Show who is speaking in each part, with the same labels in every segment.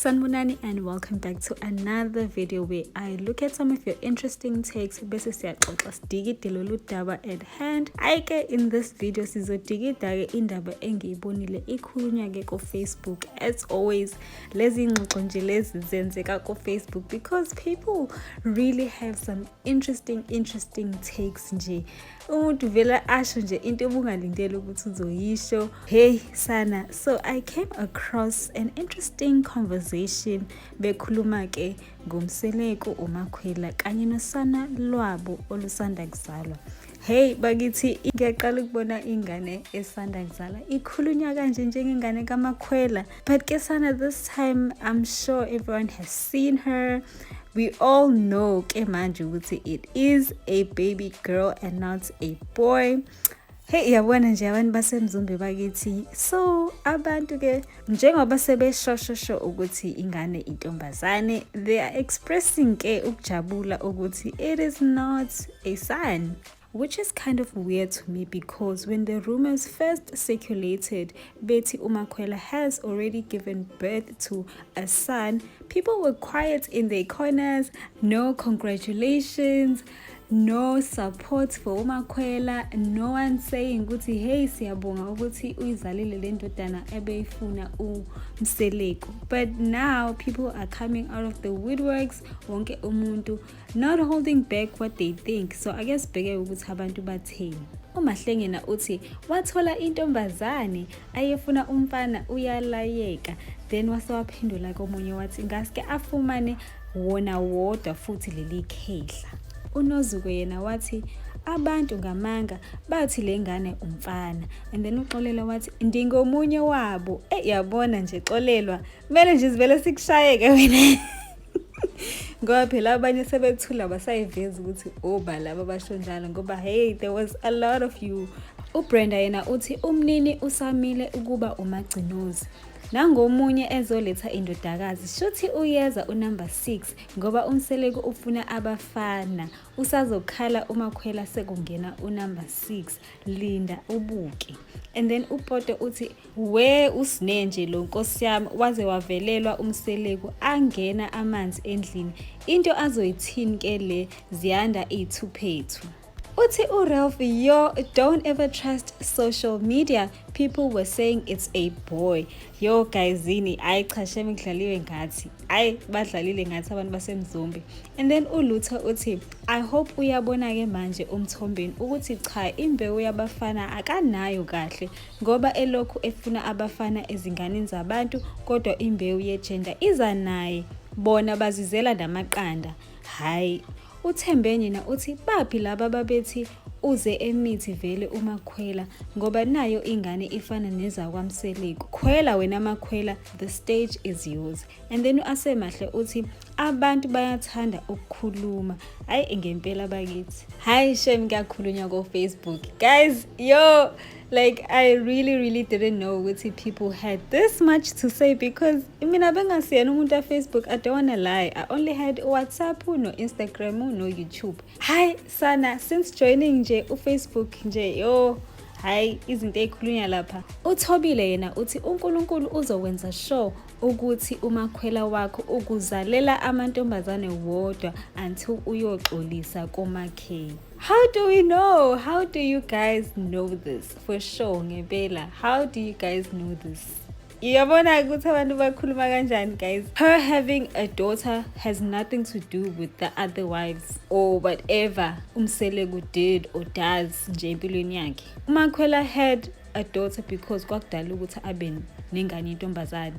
Speaker 1: Sanibonani and welcome back to another video where I look at some of your interesting takes bese siyaxoxa sidikide lolu daba at hand. Ayike, in this video sizodikida-ke indaba engiyibonile ikhulunywa-ke ku-Facebook. As always, lezi ngxoxo nje lezi zenzeka ku-Facebook because people really have some interesting, interesting takes nje. Umuntu vele asho nje into obungalindele ukuthi uzoyisho. Hey sana, so I came across an interesting conversation bekhuluma ke ngoMseleku, uMakhwela kanye nosana lwabo olusanda kuzalwa. Hey bakithi, ngiyaqala ukubona ingane esanda kuzalwa ikhulunywa kanje njengengane kaMakhwela. But ke sana, this time I'm sure everyone has seen her. We all know ke manje ukuthi it is a baby girl and not a boy. Hey, yabona nje abantu baseMzumbe bakithi. So abantu ke njengoba sebeshoshosho ukuthi ingane intombazane, they are expressing ke ukujabula ukuthi it is not a son, which is kind of weird to me because when the rumors first circulated, bethi uMakhwela has already given birth to a son, people were quiet in their corners. No congratulations, no support for uMakhwela, no one saying ukuthi hey, siyabonga ukuthi uyizalile le ndodana ebeyifuna uMseleku. But now people are coming out of the woodworks, wonke umuntu not holding back what they think. So ake sibheke ukuthi abantu batheni. UMahlengena uthi wathola intombazane, ayefuna umfana uyalayeka. Then wase waphendula komunye wathi ngaske afumane wona wodwa futhi leli khehla. UNozuko yena wathi abantu ngamanga, bathi le ngane umfana. And then uXolelwa wathi ndingomunye wabo. Eh, yabona nje Xolelwa, kumele nje sivele sikushayeke wena ngoba phela abanye sebethula basayiveza ukuthi oba laba basho njalo, ngoba hey, there was a lot of you. UBrenda yena uthi umnini usamile ukuba umagcinozi nangomunye ezoletha indodakazi, shuthi uyeza unumber 6 ngoba uMseleku ufuna abafana. Usazokhala uMakhwela sekungena unumber 6, linda ubuke. And then uPoto uthi we usine nje lo, nkosi yami, waze wavelelwa uMseleku, angena amanzi endlini, into azoyithini ke le, ziyanda iy'thuphethu. Uthi uRalph, yo, don't ever trust social media, people were saying it's a boy. Yo guyzini, ayi cha shame, kudlaliwe ngathi, ayi badlalile ngathi abantu baseMzumbe. And then uLuther uthi I hope uyabona-ke manje uMthombeni ukuthi cha, imbewu yabafana akanayo kahle ngoba elokhu efuna abafana ezinganeni zabantu, kodwa imbewu yegender iza naye, bona bazizela namaqanda. Hhayi, uThembenye na uthi baphi laba babethi uze emithi vele uMakhwela, ngoba nayo ingane ifana nezakwaMseleku. Khwela wena Makhwela, the stage is yours. And then u-Asemahle uthi abantu bayathanda ukukhuluma. Hayi ngempela bakithi, hayi shem, kuyakhulunywa ko-Facebook guys. Yo, like I really really didn't know ukuthi people had this much to say because mina bengasiyena umuntu wa-Facebook. I don't wanna lie, I only had WhatsApp, no Instagram, no YouTube. Hayi sana, since joining nje uFacebook nje, yo hayi, izinto ey'khulunywa lapha. Uthobile yena uthi uNkulunkulu uzokwenza sure ukuthi uMakhwela wakho ukuzalela amantombazane wodwa until uyoxolisa koMakhe. How do we know? How do you guys know this for sure ngempela? How do you guys know this? Uyabona ukuthi abantu bakhuluma kanjani guys. Her having a daughter has nothing to do with the other wives or whatever uMseleku did or does nje empilweni yakhe. UMakhwela had a daughter because kwakudala ukuthi abe nengane yentombazane,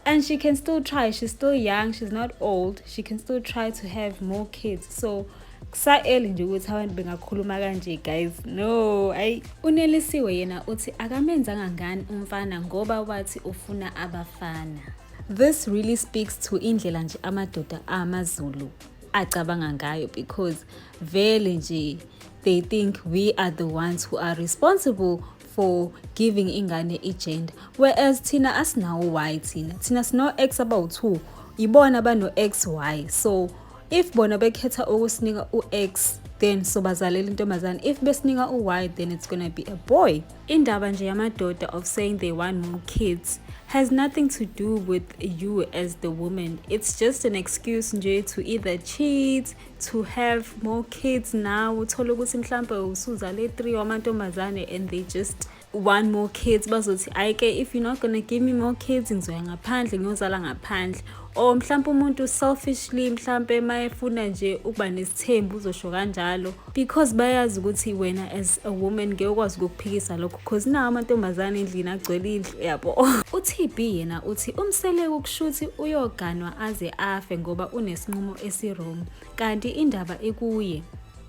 Speaker 1: and she can still try. She's still young, she's not old, she can still try to have more kids. So kusa-early nje ukuthi abantu bengakhuluma kanje guys. No, ayi, uNelisiwe yena uthi akamenzanga ngani umfana ngoba wathi ufuna abafana. This really speaks to indlela nje amadoda amaZulu acabanga ngayo because vele nje they think we are the ones who are responsible for giving ingane igender, whereas thina asinawo Y, thina sino X abawu-2, ibona bano X Y. So If bona bekhetha ukusinika u-X, then sobazalela intombazane. If besinika u-Y, then it's gonna be a boy. Indaba nje yamadoda of saying they want more kids has nothing to do with you as the woman. It's just an excuse nje to either cheat, to have more kids. Now uthole ukuthi mhlampe usuzale 3 wamantombazane and they just want more kids. Bazothi, "Ayike, if you're not gonna give me more kids, ngizoya ngaphandle, ngiyozala ngaphandle." Or mhlampe umuntu selfishly, mhlampe mayefuna nje ukuba nesithembu, uzosho kanjalo because bayazi ukuthi wena as a woman ngeke ukwazi ukukuphikisa lokho, 'cause nawo amantombazane endlini agcwele indlu yabo. U-TB yena uthi uMseleku kushuthi uyoganwa aze afe ngoba unesinqumo esi-wrong, kanti indaba ikuye.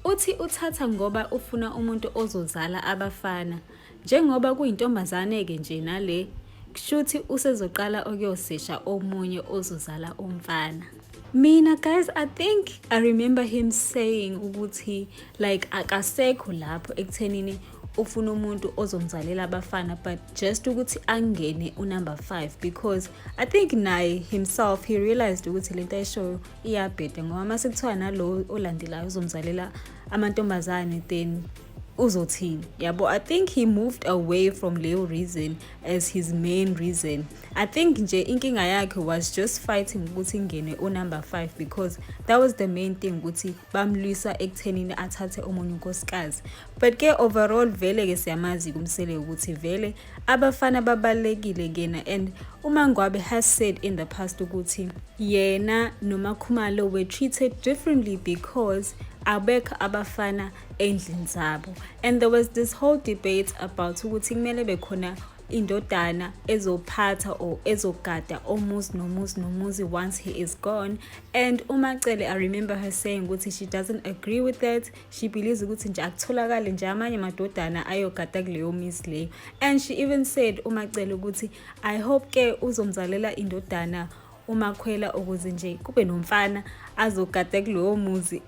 Speaker 1: Uthi uthatha ngoba ufuna umuntu ozozala abafana. Njengoba kuyintombazane-ke nje nale, kushuthi usezoqala ukuyosesha omunye ozozala umfana. Mina guys, I think I remember him saying ukuthi like akasekho lapho ekuthenini ufuna umuntu ozomzalela abafana, but just ukuthi angene unumber 5, because I think naye himself he realized ukuthi lento ayishoyo iyabheda, ngoba mase kuthiwa nalo olandelayo uzomzalela amantombazane, then uzothini yabo? I think he moved away from leyo reason as his main reason. I think nje inkinga yakhe was just fighting ukuthi ingene unumber 5, because that was the main thing, ukuthi bamlwisa ekuthenini athathe omunye unkosikazi. But ke overall vele ke siyamazi kuMseleku ukuthi vele abafana babalulekile kena, and uMangwabe has said in the past ukuthi yena noMakhumalo were treated differently because abekho abafana endlini zabo. And there was this whole debate about ukuthi kumele bekhona indodana ezophatha or ezogada omuzi nomuzi nomuzi once he is gone. And uMacele, I remember her saying ukuthi she doesn't agree with that. She believes ukuthi nje akutholakale nje amanye amadodana ayogada kuleyo mizi leyo. And she even said, uMacele, ukuthi I hope ke uzomzalela indodana uMakhwela ukuze nje kube nomfana azogada kulowo muzi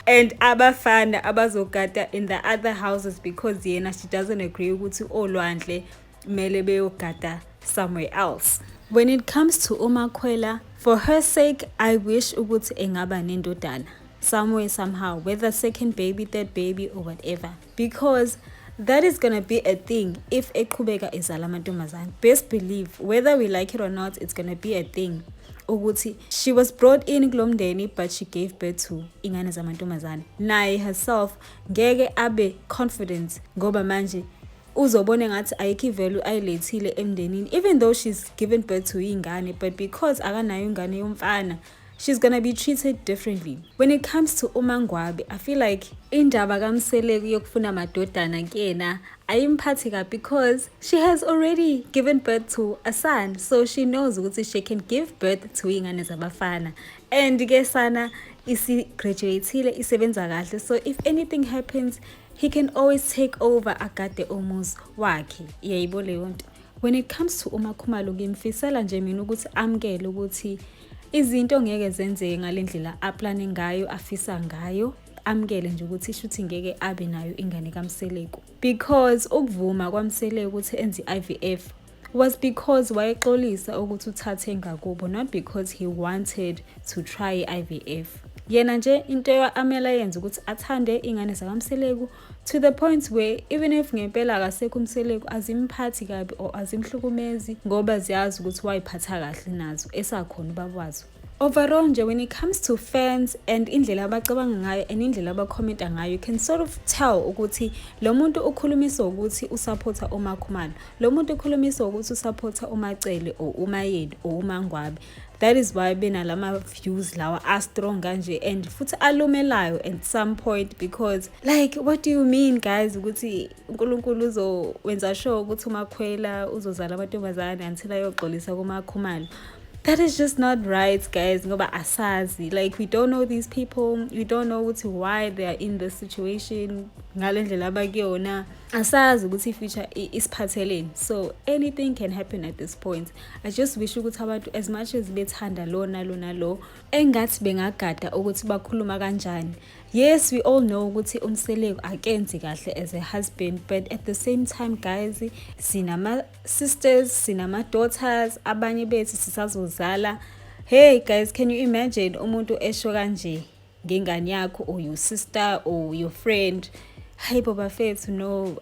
Speaker 1: and abafana abazogada in the other houses, because yena she doesn't agree ukuthi olwandle kumele beyogada somewhere else. When it comes to uMakhwela, for her sake, I wish ukuthi engaba nendodana somewhere, somehow, whether second baby, third baby or whatever, because that is gonna be a thing if eqhubeka ezala amantombazane. Best believe, whether we like it or not, it's gonna be a thing ukuthi she was brought in kulo mndeni but she gave birth to ingane zamantombazane. Naye herself ngeke abe confident ngoba manje uzobona engathi ayikho i-value ayilethile emndenini, even though she's given birth to iy'ngane, but because akanayo ingane yomfana, she's gonna be treated differently. When it comes to uMangwabe, I feel like indaba kaMseleku yokufuna amadodana kuyena ayimphathi kabi, because she has already given birth to a son, so she knows ukuthi she can give birth to iy'ngane zabafana. And ke sana isi-graduate-ile, isebenza kahle, so if anything happens, he can always take over, agade umuzi wakhe. Iyayibo leyo nto. When it comes to uMakhumalo, ngimfisela nje mina ukuthi amukele ukuthi izinto ngeke zenzeke ngale ndlela aplane ngayo, afisa ngayo. Amukele nje ukuthi shuthi ngeke abe nayo ingane kaMseleku, because ukuvuma kwaMseleku ukuthi enze i-IVF was because wayexolisa ukuthi uthathe ngakubo, not because he wanted to try i-IVF. Yena nje into amele ayenze ukuthi athande ingane zakaMseleku to the point where even if ngempela akasekho uMseleku, azimphathi kabi or azimhlukumezi, ngoba ziyazi ukuthi wayiphatha kahle nazo esakhona ubaba wazo. Overall nje, when it comes to fans and indlela abacabanga ngayo and indlela abakhomenta ngayo, you can sort of tell ukuthi lo muntu ukhulumiswa ukuthi usaphotha uMakhumalo, lo muntu ukhulumiswa ukuthi usaphotha uMacele or uMayeni or uMangwabe. That is why benalama views lawa a-strong kanje and futhi alumelayo at some point, because like, what do you mean, guys, ukuthi uNkulunkulu uzowenza sure ukuthi uMakhwela uzozala amantombazane until ayoxolisa kuMakhumalo? That is just not right, guys, ngoba asazi, like, we don't know these people. We don't know ukuthi why they are in this situation ngale ndlela abakuyona. Asazi ukuthi i-future isiphatheleni, so anything can happen at this point. I just wish ukuthi abantu, as much as bethanda lona lona lo, engathi bengagada ukuthi bakhuluma kanjani. Yes, we all know ukuthi uMseleku akenzi kahle as a husband, but at the same time, guys, sinama sisters, sinama daughters, abanye bethu sisazozala. Hey guys, can you imagine umuntu esho kanje ngengane yakho or your sister or your friend? Hayi bo bafethu, no,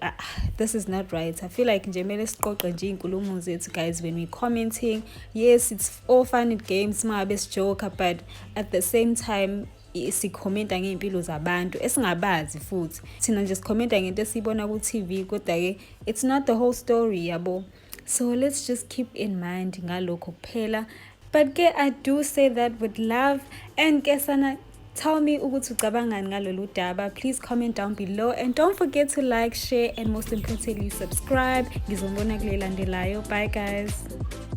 Speaker 1: this is not right. I feel like nje kumele siqoqe nje iy'nkulumo zethu, guys, when we commenting. Yes, it's all fun and games mangabe sijoka, but at the same time sikhomenta ngey'mpilo zabantu esingabazi, futhi thina nje sikhomenta ngento esiyibona ku-TV, kodwa-ke it's not the whole story, yabo. So let's just keep in mind ngalokho kuphela. But ke I do say that with love. And ke sana, tell me ukuthi ucabangani ngalolu daba. Please comment down below and don't forget to like, share and most importantly, subscribe. Ngizobona kule landelayo. Bye guys.